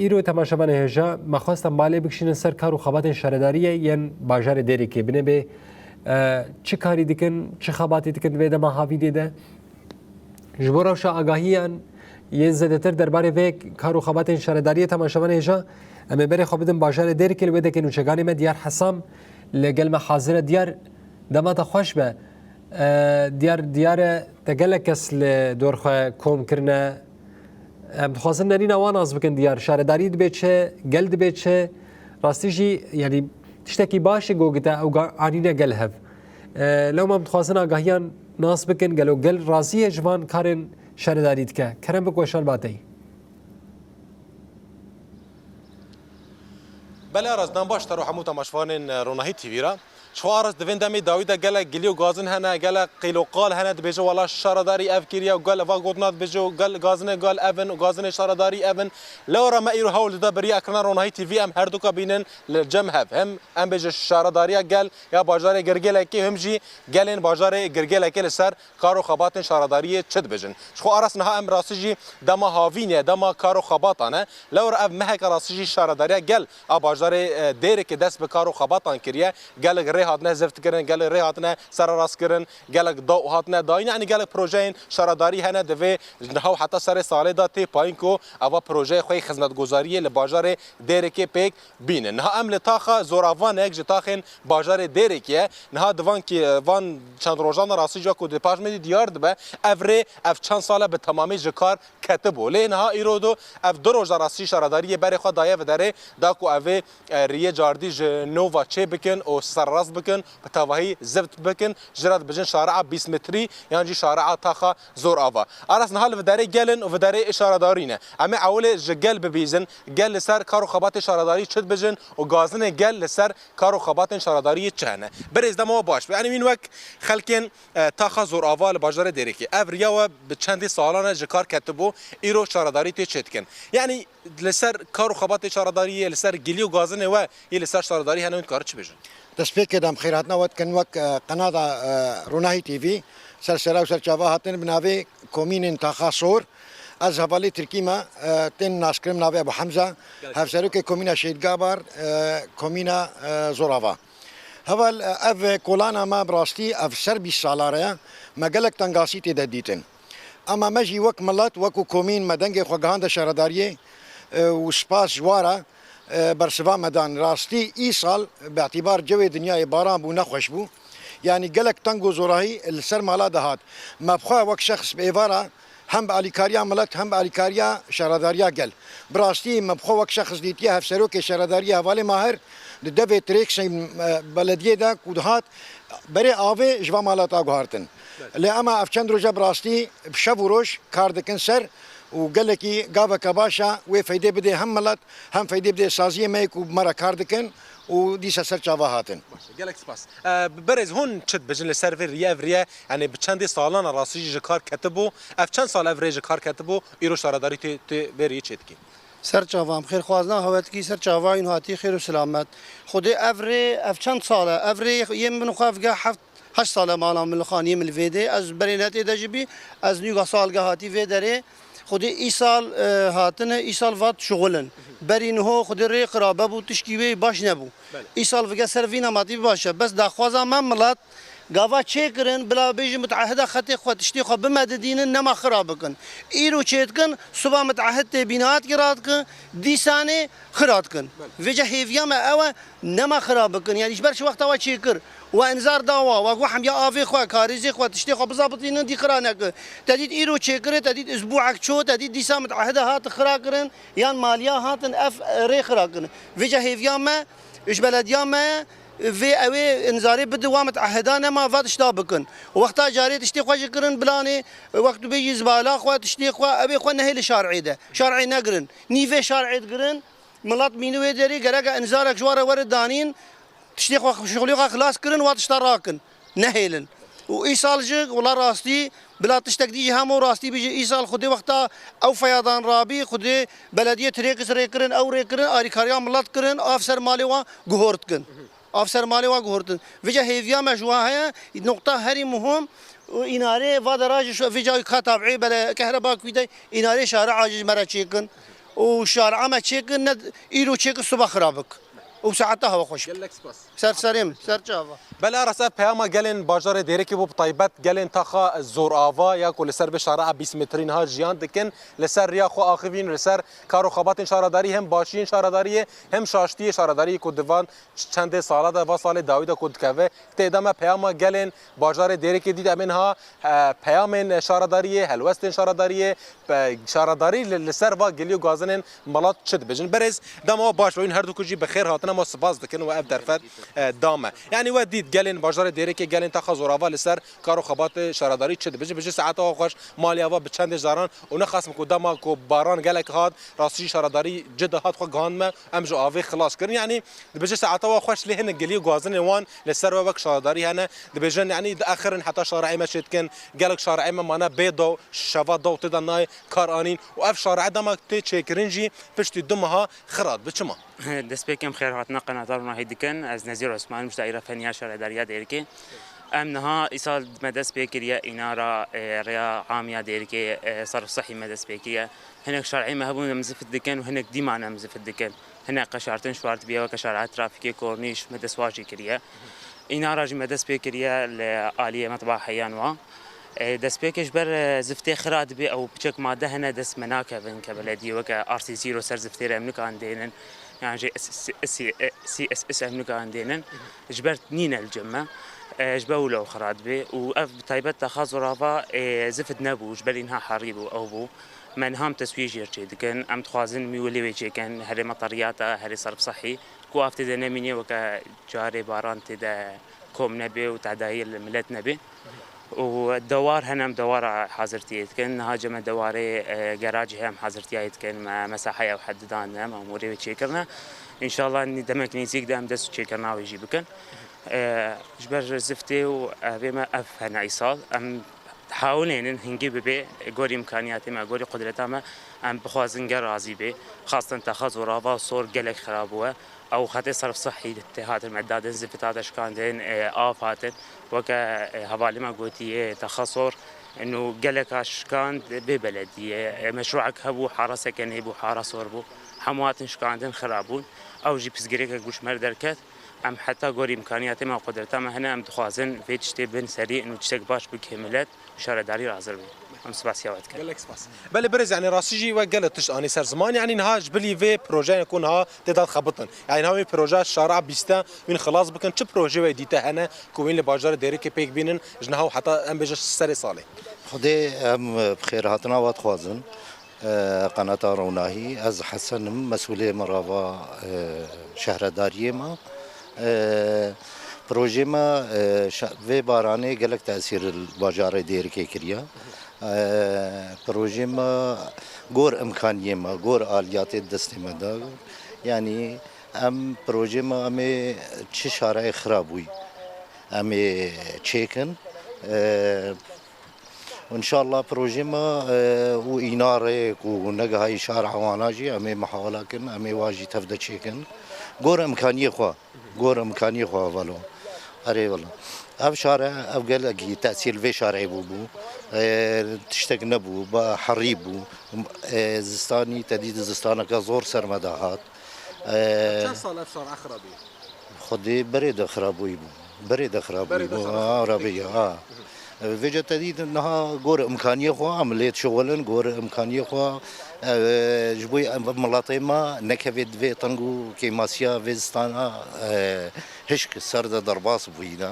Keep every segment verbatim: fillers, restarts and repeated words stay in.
Îro temaşevanê hêja, me xwest em balê bikişînin ser kar û xebatên şaredariyê yên bajarê Dêrikê. Binê bê, e, çi karî dikin, çi xebatî dikin di vê dema havînê de? Ji bo rewşa agahiyan yên zêdetir derbarê vê kar û xebatên şaredariyê temaşevanê hêja, em ê berê xwe bidin bajarê Dêrikê li wê dekê nûçeganê me Diyar Hesam li gel me hazir e. Diyar, dema te xweş be. E, Diyar, diyar e te gelek kes li dor xwe kom kirine. Em dixwazin nerîna wan nas bikin Diyar. Şaredarî dibe çi, gel dibe çi? Rastî jî, yanî tiştekî baş e ku gite ew ga-, anîne gel hev. E, lewma em dixwazin agahiyan nas bikin, gelo gel razî ye ji van karên şaredarî dike? Kerem bik weşan bateyî. Belê Aras, dem baş te ro hemû temaşevanên, e, Ronahî T V re. Ji xwe Aras di vên demê dawî de gelek gilî û gazin hene, gelek qîl û qal hene, dibêje wela şaredarî ev kiriye û gel eva gotina dibêje û gel gazinê gel ev in û gazinê şaredarî ev in. Lewra me îro hewl dide bi riyakirina Ronahî T V em herduka bînin li cem hev. Hem em bêje şaredariya gel ya bajarê Girgêlekê, hem jî gelên bajarê Girgêlekê li ser kar û xebatên şaredariyê çi dibêjin. Ji xwe Aras niha em rastî jî dema havînê, dema kar û xebatan e. Lewra ev meheke rastî jî şaredariya gel a bajarê, e, Dêrikê dest bi kar û xebatan kiriye. Gelek rê hatine zift kirin, gelek rê hatine sererastkirin, gelek daw hatine dayîn. Yanî gelek projeyên şaredarî hene di vê niha û heta serê salê de tê payîn ku eva projeyê xwe yê xizmetguzariyê li bajarê Dêrikê pêk bînin. Niha em li taxa Zoravan e, yek ji taxên bajarê Dêrikê ye. Niha di van ki, van çend rojan de rastî jî ku di paşmê dî diyar dibe, ev rê ev çend sal e bi temamî ji kar ketibû. Lê niha îro do ev du roja rastî şaredariyê berê xwe daye viderê, da ku ev ê, e, riyê cardî ji nû ve çê bikin û serrast bikin, bi tevahî zift bikin, ji re dibêjin şare'a bîst metrî yan jî şare'a taxa Zorava. Aras niha li viderê gel in û viderê şaredarî ne. Em ê ewilê ji gel bibîzin, gel li ser kar û xebatê şaredarî çi dibêjin û gazinê gel li ser kar û xebatên şaredariyê çi hene. Birêz dema we baş be. Yanî wîn wek xelkên, e, taxa Zorava li bajarê Dêrikê. Ev riya we bi çendê salan e ji kar ketibû, îro şaredarî tê çêdikin. Yanî li ser kar û xebatê şaredariyê, li ser gilî û gazinê we yê li ser şaredarî hene, wîn dikare çi bêjin? Destpêkê de em xêrhatina we dikin wek, e, qenada, e, Ronahî T V. Ser sera û ser çava hatin bi navê komînên Taxa Sor. Ez hevalê Tirkî me, e, tên naskirin navê Ebu Hemza. Gelek Hevserokê komîna Şehîd Gabar, e, komîna, e, Zorava. Heval, e, ev kolana me bi rastî ev ser bîst sala re ye. Me gelek tengasî tê de dîtin. Ema me jî wek milet, wekû komîn me dengê xwe gihande şaredariyê, e, û spas ji wa re, e, bersiva me dan. Rastî îsal bi îtîbar cewê dinyayê baran bû, nexweş bû. Yanî gelek teng û zorahî li ser mala de hat. Me bi xwe wek şexs bi êvara hem bi alîkariya milet hem bi alîkariya şaredariya gel. Bi rastî me bi xwe wek şexs dîtiye hevserokê şaredariyê hevalê Mahir di devê Tirêksê, e, belediyê de ku dihat berê avê ji va mala ta guhartin. Lê ema ev çend roja bi rastî bi şev û roj kar dikin ser û gelekî gaveke baş e wê feydê bidê hem milet hem feydê bidê saziyê me yê ku bi me re kar dikin û dîsa ser çava hatin. Baş e, gelek spas. E, berêz hûn çi dibêjin li ser vê riyê, ev riye, yanî bi çendê salan e rastî jî ji kar ketibû, ev çend sal ev rê ji kar ketibû, îro şaredarî tê, tê vê riyê çêdikî? Ser çavan, xêrxwazina hewetikî ser çavayîn hatî xêr û silamet. Xwedê ev rê, ev çend sal e? Ev rê yê min xwe ev ge heft, heşt sal e mala min li xaniyê min li vê dê. Ez berê netê de jî bî, ez nîga sal ge hatî vê derê. Xwedê îsal, e, hatine, îsal vat şixulin. Berî niho xwedê rê xirabe bû, tişkî wê baş nebû. Belê. Îsal vige ser vîna matî baş e. Bes daxwaza me milet, gava çêkirin, bila bêjin mutehida xetê xwe, tiştê xwe bimedidînin, nema xira bikin. Îro çêdikin, siba mutehid tê bînatkî radikin, dîsanê xira dikin. Belê. Vêca hêviya me ew e, nema xira bikin. Yanî ji ber çi wexta we çêkir, we inzar da wa, we got hemiya avê xwe, karêzê xwe, tiştê xwe bizabitînin, dî xira nekin. Te dît îro çêkirê, te dît isbûek ço, te dît dîsa mutehida hat xira kirin, yan maliya hatin ev rê xira kirin. Vêca hêviya me, ji belediya me, vê ew ê inzarê bidin wa mutehida nema va tişta bikin. Wexta carê tiştê xwe jî kirin bilanê, wextu bêjî zibala xwe, tiştê xwe, ew ê xwe nehêlin şar'ê de. Şar'ê negirin. Nîvê şar'ê digirin. Milet mîni wê derê gereke inzarek ji wa re were danîn. Tiştê xwe, şixulê xwe xilas kirin, wa tişta rakin. Nehêlin. Û îsal jî wela rastî bila tiştek dî jî hemo rastî bî jî îsal xwedê wexta ew feyadan rabî, xwedê belediyê Tirêkis rê kirin, ew rê kirin, alîkariya milet kirin, av ser malê wan guhort kin. Av ser malê wan guhortin. Vêca hêviya me ji wan heye, noqta herî muhim, û înarê va dera jî şu-, vêca ka tabî bele kehreba kuyde înarê şare aciz me re çêkin. û şari'a me çêkin, ne îro çêkin, siba xirab bik. Û saeta hewa xweş bik. Gelek spas. Ser serê min, ser çava. Belê, rast e, peyama gelên bajarê Dêrikê bû, bi taybet gelên taxa Zorava ya ku li ser vê şare'a bîst metrî niha jiyan dikin, li ser riya xwe axivîn, li ser kar û xebatên şaredarî, hem başiyên şaredariyê, hem şaştiyê şaredariyê ku di van çendê sala de, va salê dawî de ku dikeve, tê de me peyama gelên bajarê Dêrikê dît. Em ê niha, e, peyamên şaredariyê, helwestên şaredariyê, pe-, şaredarî li, li ser va gilî û gazinên melat çi dibêjin. Berêz, dema we baş be, hûn her du ku jî bi xêr hatin, em we spas dikin we ev derfet, e, da me. Yanî we dît gelên bajarê Dêrikê, gelên taxa Zorava li ser kar û xebatê şaredarî çi dibêjin. Bijî saeta we xweş, malê we bi çendê caran û nexasim ku dema ku baran gelek hat, rastî jî şaredarî cih de hat xwe gihand me, em ji avê xilas kirin. Yanî dibêje saeta we xweş, lê hinek gilî û gazinên wan li ser we wek şaredarî hene. Dibêjin, yanî diaxirin heta şare'ê me çêdikin. Gelek şare'ê me mane bê daw, şeva daw tê de nayê kar anîn. Û ev şare dema tê çêkirin jî piştî du meha xira dibe. Çima? Destpêkê em xêr hatina qenata Ronahî dikin. Ez Nezîr Osman im, ji daîra feniya şaredariya Dêrikê. Em niha îsal me dest pê kiriye înara, e, rêya amiya Dêrikê, e, serf sihî me dest pê kiriye. Hinek şare'ê me hebûn em zifit dikin û hinek dîman em zifit dikin. Hinek qeşartin şuart bûye weke şare'a trafîkê, kornîş, me destwar jî kiriye. Înara jî me dest pê kiriye li aliyê metbaheyan wa. E, destpêkê ji ber, e, ziftê xira dibe, ew piçek made hene dest me nakevin ke belediyê weke R C zero ser ziftê re em nikarin dênin. Yan jî S S, S S, S S em nikarin dênin. Ji ber nîne li cem me. E, ji ber wilo xira dibe. Û ev bi taybet taxa Zorava, e, zift nebû. Ji ber înha herî bû, ew bû. Me niha em teswiyê jê re çêdikin. Em dixwazin mî welê wê çêkin. Herê meteriyata, herê serf sihî. Ku ev tê de nemîne weke carê baran tê de kom nebe û tedayî li milet nebe. Û dewar hene, em dewara hazirtiyê dikin. Niha cem me dewarê, e, geracê heye em hazirtiyayê dikin. Me mesaheya ew hedidan, em amûrê wê çêkirine. Înşallah nî-, demek nêzîk de em dest çêkirina wê jî bikin. E, ji ber ziftê û evê me ev hene îsal. Em hawilênin hingî bibe, gorî îmkaniyatê me, gorî qudreta me, em bixwazin gel razî bê. Xastin taxa Zorava û Sor gelek xirab bûye. Ew xetê serf sihî tê hatin me dadin, zifit hate şikandin, e, av hatin. Weke, e, hevalê me gotiye, taxa Sor, nû geleka şikand bê belediyê. E, meşrûek hebû, hara sekenê bû, hara Sor bû. Hemû hatin şikandin, xirab bûn. Ew jî pirsgirêkek bû ji me re derket. Em heta gorî îmkaniyatê me û qudreta me hene, em dixwazin vê tiştê bin serî û tiştek baş bike milet. Şaredarî hazir bû. Em spasiya we dikin. Gelek spas. Belê birêz, yanî rastî jî we gelek tişt anî ser ziman. Yanî niha ji bilî vê projeyê ku niha tê de dixebitin. Yanî niha wê projeya şare'a bîst e wîn xilas bikin. Çi projeyê we dîte hene ku wîn li bajarê Dêrikê pêk bînin ji niha û heta em bêje serê salê? Xwedê em bi xêrhatina we dixwazin. E, Qenata Rewnahî, ez Hesen im, mesûlê mirava, e, şehredariyê me. E, projê me, e, şe-, vê baranê gelek tesîr li bajarê Dêrikê kiriye. E, projê me gor imkaniyê me, gor aliyatê destê me de. Yanî em projê me, em ê çi şareyê xirab bûyî, em ê çêkin. E, Înşallah projê me, e, û înarê ku negihayî şara wana jî em ê muhawela kin, em ê wa jî tev de çêkin. Gor imkaniyê xwe, gor imkaniyê xwe valo. Erê wela. Ev şare, ev gelekî tesîr vê şareyê bûbû. E, tiştek nebû, ba herî bû. E, zistanî, te dît zistaneke zor ser me de hat. E, Çend sal ev şare xirabî? Xwedê berê de xirabûyî bû. Berê de xirabûyî Berê de bû. xirabûyî. Ha, rabê ya, ha. Vêca te dît niha gor imkaniyê xwe, em lê dişixulin, gor imkaniyê xwe, e, ji bo em, miletê me nekevê di vê teng û kêmasiya vê zistana, e, hişk ser de derbas bûyî de.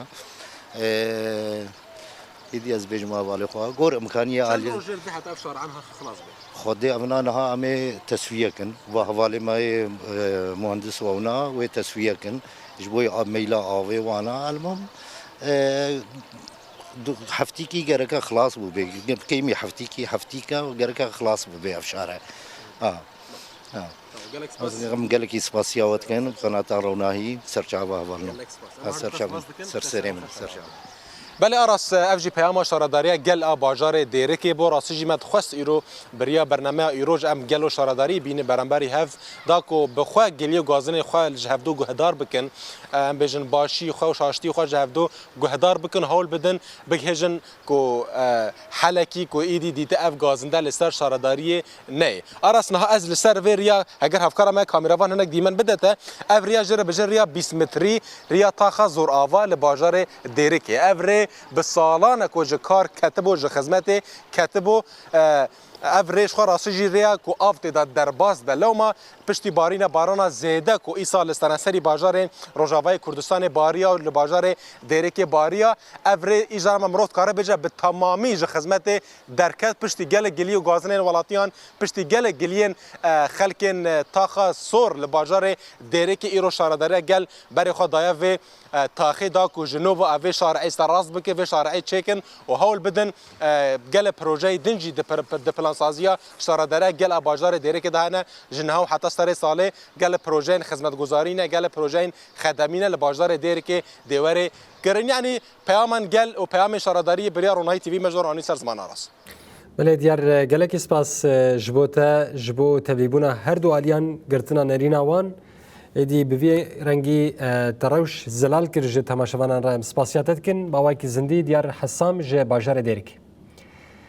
E, Êdî ez bêjim hevalê xwe, gor imkaniye Çend alî. roj jê dide heta ev şarean ha xilas be? Xwedê evna niha em ê teswiye kin. Va hevalê me yê, e, muhendis û ewna wê teswiye kin. Ji bo a-, meyla avê wana elmam. E, du-, heftîkî gereke xilas bûbe. Kêmî heftîkî, heftîka gereke xilas bibe ev şare. Ha. Ha. Tamam, gelek spas. Ez em gelekî spasiya we dikin, qenata Rewnahî, serçava hevalno. Gelek spas. Em Ha, her serçava, spas dikin, ser serê min, serçava. Belê Aras, ev jî peyama şaredariya gel a bajarê Dêrikê bû. Rastî jî me dixwest îro bi riya bernameya îroj em gel û şaredarî bînin beramberî hev da ku bi xwe gilî û gazinên xwe ji hevdu guhdar bikin. Em bêjin başî xwe û şaştî xwe ji hevdu guhdar bikin, hewl bidin, bigihêjin ku, e, helekî ku îdî dîte ev gazinde li ser şaredariyê neyê. Aras, niha ez li ser vê riya, heger hevkara me kameravan hinek dîmen bide te, ev riya jê re bêjin riya bîst metrî, riya taxa Zorava li bajarê Dêrikê. Ev rê bi salan e ku ji kar ketibû, ji xizmetê ketibû. E, ev rê ji xwe rastî jî rêya ku av tê de derbas be. Lewma piştî barîna barana zêde ku îsal li seranserî bajarên Rojavayê Kurdistanê bariya û li bajarê Dêrikê bariya, ev rê îcar me mirov dikare bêje bi temamî ji xizmetê derket, piştî gelek gilî û gazinên welatiyan, piştî gelek giliyên, e, xelkên, e, taxa Sor li bajarê Dêrikê îro şaredariya gel berê xwe daye vê, e, taxê da ku ji nû ve ev vê şareê serast bike, vê şareê çêkin û hewl bidin, e, gelek projeyê din jî di pir-, di plansaziya şaredariya gel a bajarê Dêrikê de hene. Ji niha û heta serê salê gelek projeyên xizmetguzarî ne, gelek projeyên xedemî ne li bajarê Dêrikê dê were kirin. Yanî peyaman gel û peyamên şaredariyê bi riya Ronahî T V me ji wan anî ser ziman Aras. Belê diyar, gelekî spas, e, ji bo te, ji bo tevlîbûna her du aliyan, girtina nerîna wan. Êdî bi vî rengî, e, te rewş zelal kir ji temaşevanan re. Em spasiya te dikin, bi awayekî zindî diyar Hesam ji bajarê Dêrikê.